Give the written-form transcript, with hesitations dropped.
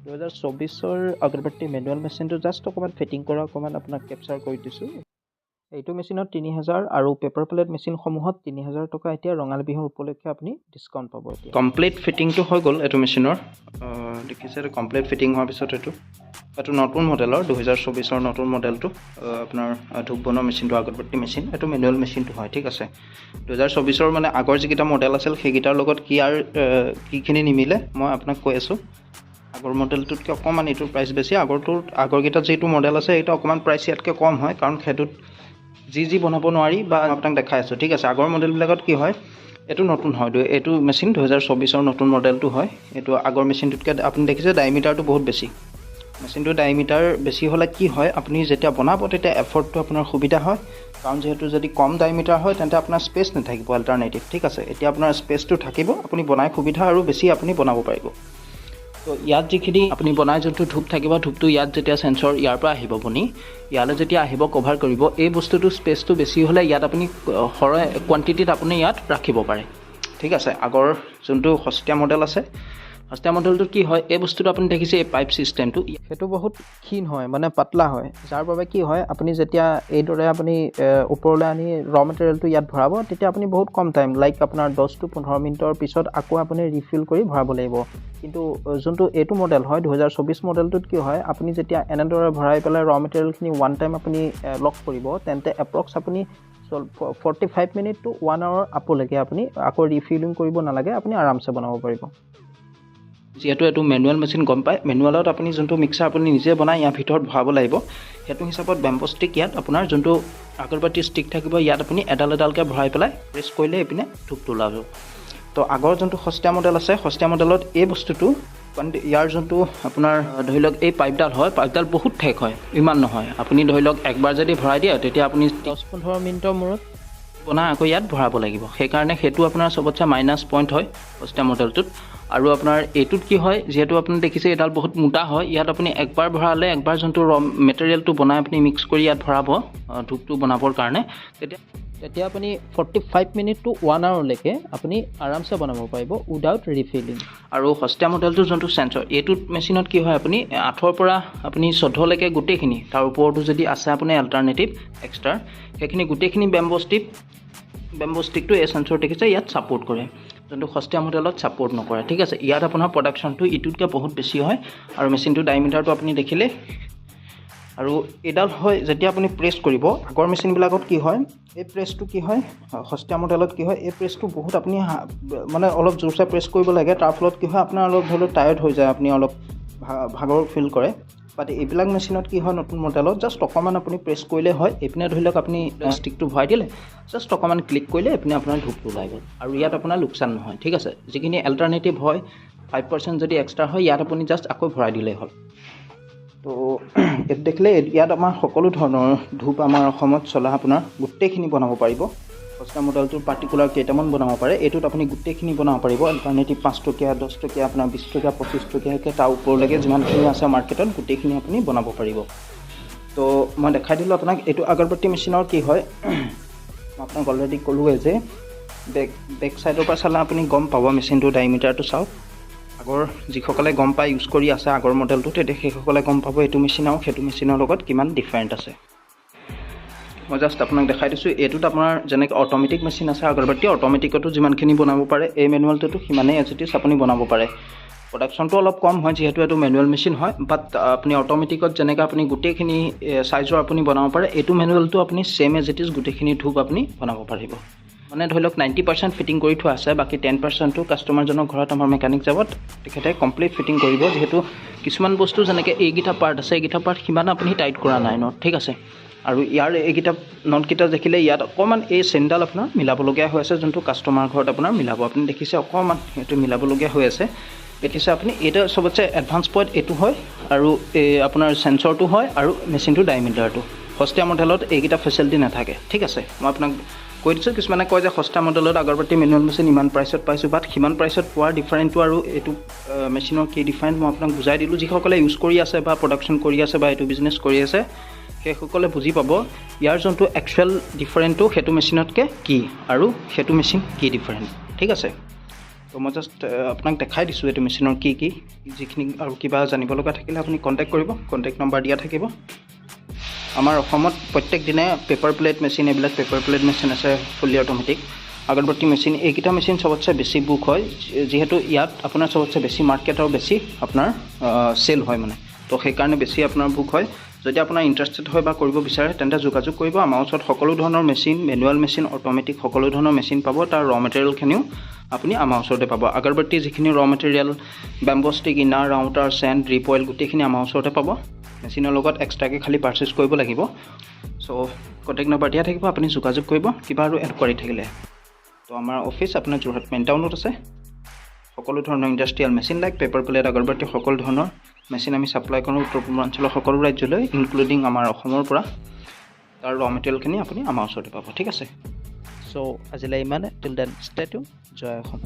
2024ৰ আগৰবাতি manual মেচিনটো just অকণমান fitting কৰা, অকণমান আপোনাক কেপচাৰ কৰি দিছোঁ। এইটো মেচিনত 3000 আৰু পেপাৰ প্লেট মেচিনসমূহত 3000 টকা এতিয়া ৰঙালী বিহুৰ উপলক্ষে আপুনি ডিছকাউণ্ট পাব এতিয়া। কমপ্লিট ফিটিংটো হৈ গ'ল এইটো মেচিনৰ। দেখিছে, এইটো কমপ্লিট ফিটিং হোৱাৰ পিছত এইটো এইটো নতুন মডেলৰ, 2024ৰ নতুন মডেলটো আপোনাৰ ধূপ বনোৱা মেচিনটো, আগৰবৰ্তী মেচিন, এইটো মেনুৱেল মেচিনটো হয়, ঠিক আছে। 2024ৰ মানে আগৰ যিকেইটা মডেল আছিল, সেইকেইটাৰ লগত কি আৰু কিখিনি নিমিলে মই আপোনাক কৈ আছোঁ। আগৰ মডেলটোতকৈ অকণমান এইটোৰ প্ৰাইচ বেছি। আগৰটোত, আগৰকেইটাত যিটো মডেল আছে, সেইটো অকণমান প্ৰাইচ ইয়াতকৈ কম হয়, কাৰণ সেইটোত যি যি বনাব নোৱাৰি বা আপোনাক দেখাই আছোঁ, ঠিক আছে। আগৰ মডেলবিলাকত কি হয়, এইটো নতুন হয়, এইটো মেচিন 2024ৰ নতুন মডেলটো হয়। এইটো আগৰ মেচিনটোতকৈ আপুনি দেখিছে ডায়মিটাৰটো বহুত বেছি। মেচিনটোৰ ডায়মিটাৰ বেছি হ'লে কি হয়, আপুনি যেতিয়া বনাব তেতিয়া এফৰ্টটো আপোনাৰ সুবিধা হয়, কাৰণ যিহেতু যদি কম ডায়মিটাৰ হয় তেন্তে আপোনাৰ স্পেচ নাথাকিব এল্টাৰনেটিভ, ঠিক আছে। এতিয়া আপোনাৰ স্পেচটো থাকিব, আপুনি বনাই সুবিধা আৰু বেছি আপুনি বনাব পাৰিব। তো ইয়াত যিখিনি আপুনি বনাই যোনটো ধূপ থাকিব, ধূপটো ইয়াত যেতিয়া চেঞ্চৰ ইয়াৰ পৰা আহিব, বনি ইয়ালৈ যেতিয়া আহিব, কভাৰ কৰিব এই বস্তুটো, স্পেচটো বেছি হ'লে ইয়াত আপুনি সৰহ কোৱাণ্টিটিত আপুনি ইয়াত ৰাখিব পাৰে, ঠিক আছে। আগৰ যোনটো সস্তীয়া মডেল আছে, সস্তীয়া মডেলটোত কি হয়, এই বস্তুটো আপুনি দেখিছে, এই পাইপ ছিষ্টেমটো সেইটো বহুত ক্ষীণ হয়, মানে পাতলা হয়, যাৰ বাবে কি হয়, আপুনি যেতিয়া এইদৰে আপুনি ওপৰলৈ আনি ৰ মেটেৰিয়েলটো ইয়াত ভৰাব, তেতিয়া আপুনি বহুত কম টাইম, লাইক আপোনাৰ 10 টু 15 মিনিটৰ পিছত আকৌ আপুনি ৰিফিল কৰি ভৰাব লাগিব। কিন্তু যোনটো এইটো মডেল হয়, 2024 মডেলটোত কি হয়, আপুনি যেতিয়া এনেদৰে ভৰাই পেলাই ৰ মেটেৰিয়েলখিনি ওৱান টাইম আপুনি লক কৰিব, তেন্তে এপ্ৰক্স আপুনি 45 minute to 1 hour আপলৈকে আপুনি আকৌ ৰিফিলিং কৰিব নালাগে, আপুনি আৰামছে বনাব পাৰিব। যিহেতু এইটো মেনুৱেল মেচিন গম পায়, মেনুৱেলত আপুনি যোনটো মিক্সাৰ আপুনি নিজে বনাই ইয়াৰ ভিতৰত ভৰাব লাগিব, সেইটো হিচাপত বেম্ব ষ্টিক ইয়াত আপোনাৰ যোনটো আগৰবাতি ষ্টিক থাকিব, ইয়াত আপুনি এডাল এডালকৈ ভৰাই পেলাই প্ৰেছ কৰিলে এইপিনে ধূপটো ওলাব। তো আগৰ যোনটো সস্তীয়া মডেল আছে, সস্তীয়া মডেলত এই বস্তুটো ইয়াৰ যোনটো আপোনাৰ ধৰি লওক এই পাইপডাল হয়, পাইপডাল বহুত ঠেক হয়, ইমান নহয়। আপুনি ধৰি লওক একবাৰ যদি ভৰাই দিয়ে, তেতিয়া আপুনি 10-15 মিনিটৰ মূৰত বনাই আকৌ ইয়াত ভৰাব লাগিব। সেইকাৰণে সেইটো আপোনাৰ চবতছে মাইনাছ পইণ্ট হয় সস্তীয়া মডেলটোত। আৰু আপোনাৰ এইটোত কি হয়, যিহেতু আপুনি দেখিছে এইডাল বহুত মোটা হয়, ইয়াত আপুনি একবাৰ ভৰালে, একবাৰ যোনটো ৰ মেটেৰিয়েলটো বনাই আপুনি মিক্স কৰি ইয়াত ভৰাব ধূপটো বনাবৰ কাৰণে, তেতিয়া তেতিয়া আপুনি 45 minute to 1 আৱাৰলৈকে আপুনি আৰামছে বনাব পাৰিব উইদাউট ৰিফিলিং। আৰু সস্তীয়া মডেলটোৰ যোনটো চেঞ্চৰ, এইটোত মেচিনত কি হয়, আপুনি 8ৰ পৰা আপুনি 14লৈকে গোটেইখিনি, তাৰ ওপৰতো যদি আছে আপুনি এল্টাৰনেটিভ এক্সট্ৰা, সেইখিনি গোটেইখিনি বেম্ব ষ্টিকটো এই চেঞ্চৰ দেখিছে ইয়াত ছাপোৰ্ট কৰে, যোনটো সস্তীয়া মডেলত ছাপোৰ্ট নকৰে, ঠিক আছে। ইয়াত আপোনাৰ প্ৰডাকশ্যনটো ইটোতকৈ বহুত বেছি হয় আৰু মেচিনটোৰ ডায়মিটাৰটো আপুনি দেখিলে। আৰু এইডাল হয়, যেতিয়া আপুনি প্ৰেছ কৰিব, আগৰ মেচিনবিলাকত কি হয়, এই প্ৰেছটো কি হয়, সস্তীয়া মডেলত কি হয়, এই প্ৰেছটো বহুত আপুনি মানে অলপ জোৰছে প্ৰেছ কৰিব লাগে। তাৰ ফলত কি হয়, আপোনাৰ অলপ ধৰি লওক টায়াৰ্ড হৈ যায়, আপুনি অলপ ভাগৰ ফিল কৰে। বাট এইবিলাক মেচিনত কি হয়, নতুন মডেলত জাষ্ট অকণমান আপুনি প্ৰেছ কৰিলে হয়। এইপিনে ধৰি লওক আপুনি ষ্টিকটো ভৰাই দিলে, জাষ্ট অকণমান ক্লিক কৰিলে এইপিনে আপোনাৰ ধূপটো ওলাই গ'ল আৰু ইয়াত আপোনাৰ লোকচান নহয়, ঠিক আছে। যিখিনি এল্টাৰনেটিভ হয়, 5% যদি এক্সট্ৰা হয়, ইয়াত আপুনি জাষ্ট আকৌ ভৰাই দিলেই হ'ল। তো এইটো দেখিলে, ইয়াত আমাৰ সকলো ধৰণৰ ধূপ, আমাৰ অসমত চলা আপোনাৰ গোটেইখিনি বনাব পাৰিব। সস্তা মডেলটোৰ পাৰ্টিকুলাৰ কেইটামান বনাব পাৰে, এইটোত আপুনি গোটেইখিনি বনাব পাৰিব। এল্টাৰনেটিভ 5 টকীয়া, 10 টকীয়া, আপোনাৰ 20 টকীয়া, 25 টকীয়াকৈ তাৰ ওপৰলৈকে যিমানখিনি আছে মাৰ্কেটত, গোটেইখিনি আপুনি বনাব পাৰিব। তো মই দেখাই দিলোঁ আপোনাক এইটো আগৰবৰ্তী মেচিনৰ কি হয়। মই আপোনাক অলৰেডি ক'লোৱে যে বেক ছাইডৰ পৰা চালে আপুনি গম পাব মেচিনটোৰ ডায়মিটাৰটো চাওক। আগৰ যিসকলে গম পাই, ইউজ কৰি আছে আগৰ মডেলটো, তেতিয়া সেইসকলে গম পাব এইটো মেচিন আৰু সেইটো মেচিনৰ লগত কিমান ডিফাৰেণ্ট আছে। মই জাষ্ট আপোনাক দেখাই দিছোঁ। এইটোত আপোনাৰ যেনেকৈ অট'মেটিক মেচিন আছে আগৰবাতি, অট'মেটিকতো যিমানখিনি বনাব পাৰে, এই মেনুৱেলটোতো সিমানেই এজ it is আপুনি বনাব পাৰে। প্ৰডাকশ্যনটো অলপ কম হয়, যিহেতু এইটো মেনুৱেল মেচিন হয়। বাট আপুনি অট'মেটিকত যেনেকৈ আপুনি গোটেইখিনি চাইজৰ আপুনি বনাব পাৰে, এইটো মেনুৱেলটো আপুনি ছেইম এজ it is গোটেইখিনি ধূপ আপুনি বনাব পাৰিব। মানে ধৰি লওক 90% ফিটিং কৰি থোৱা আছে, বাকী 10%টো কাষ্টমাৰজনৰ ঘৰত আমাৰ মেকানিক যাব, তেখেতে কমপ্লিট ফিটিং কৰিব। যিহেতু কিছুমান বস্তু, যেনেকৈ এইকেইটা পাৰ্ট আছে, এইকেইটা পাৰ্ট সিমান আপুনি টাইট কৰা নাই not, ঠিক আছে। আৰু ইয়াৰ এইকেইটা নটকেইটা দেখিলে, ইয়াত অকণমান এই চেইনডাল আপোনাৰ মিলাবলগীয়া হৈ আছে, যোনটো কাষ্টমাৰ ঘৰত আপোনাৰ মিলাব। আপুনি দেখিছে অকণমান সেইটো মিলাবলগীয়া হৈ আছে, দেখিছে আপুনি। এইটো চবতছে এডভান্স পইণ্ট এইটো হয় আৰু এই আপোনাৰ চেঞ্চৰটো হয় আৰু মেচিনটোৰ ডায়মিটাৰটো। সস্তীয়া মডেলত এইকেইটা ফেচিলিটি নাথাকে, ঠিক আছে। মই আপোনাক কৈ দিছোঁ, কিছুমানে কয় যে সস্তা মডেলত আগৰবাতি মেনুৱেল মেচিন ইমান প্ৰাইচত পাইছোঁ, বাট সিমান প্ৰাইচত পোৱাৰ ডিফাৰেণ্টটো আৰু এইটো মেচিনৰ কি ডিফাৰেণ্ট মই আপোনাক বুজাই দিলোঁ। যিসকলে ইউজ কৰি আছে বা প্ৰডাকশ্যন কৰি আছে বা এইটো বিজনেছ কৰি আছে, সেইসকলে বুজি পাব ইয়াৰ যোনটো একচুৱেল ডিফাৰেণ্টটো সেইটো মেচিনতকৈ কি আৰু সেইটো মেচিন কি ডিফাৰেণ্ট, ঠিক আছে। তো মই জাষ্ট আপোনাক দেখাই দিছোঁ এইটো মেচিনৰ কি কি যিখিনি। আৰু কিবা জানিব লগা থাকিলে আপুনি কণ্টেক্ট কৰিব, কণ্টেক্ট নম্বৰ দিয়া থাকিব। আমাৰ অসমত প্ৰত্যেক দিনাই পেপাৰ প্লেট মেচিন, এইবিলাক পেপাৰ প্লেট মেচিন আছে, ফুল্লি অট'মেটিক আগৰবত্তি মেচিন, এইকেইটা মেচিন চবতছে বেছি বুক হয়, যিহেতু ইয়াত আপোনাৰ চবতছে বেছি মাৰ্কেট আৰু বেছি আপোনাৰ চেল হয় মানে। তো সেইকাৰণে বেছি আপোনাৰ বুক হয়। যদি আপোনাৰ ইণ্টাৰেষ্টেড হয় বা কৰিব বিচাৰে, তেন্তে যোগাযোগ কৰিব। আমাৰ ওচৰত সকলো ধৰণৰ মেচিন, মেনুৱেল মেচিন, অট'মেটিক সকলো ধৰণৰ মেচিন পাব। তাৰ ৰ মেটেৰিয়েলখিনিও আপুনি আমাৰ ওচৰতে পাব। আগৰবত্তি যিখিনি ৰ material, bamboo' stick, inner, outer, scent, drip oil, গোটেইখিনি আমাৰ ওচৰতে পাব। মেচিনৰ লগত এক্সট্ৰাকৈ খালি পাৰ্চেছ কৰিব লাগিব। চ' কণ্টেক্ট নম্বৰ দিয়া থাকিব, আপুনি যোগাযোগ কৰিব কিবা আৰু এনকুৱাৰী থাকিলে। তো আমাৰ অফিচ আপোনাৰ যোৰহাট মেইন টাউনত আছে। সকলো ধৰণৰ industrial machine like paper plate, আগৰবাতি, সকলো ধৰণৰ মেচিন আমি ছাপ্লাই কৰোঁ উত্তৰ পূৰ্বাঞ্চলৰ সকলো ৰাজ্যলৈ, ইনক্লুডিং আমাৰ অসমৰ পৰা। তাৰ ৰ মেটেৰিয়েলখিনি আপুনি আমাৰ ওচৰতে পাব, ঠিক আছে। চ' আজিলৈ ইমানে। টিল then stay tune. জয় অসম।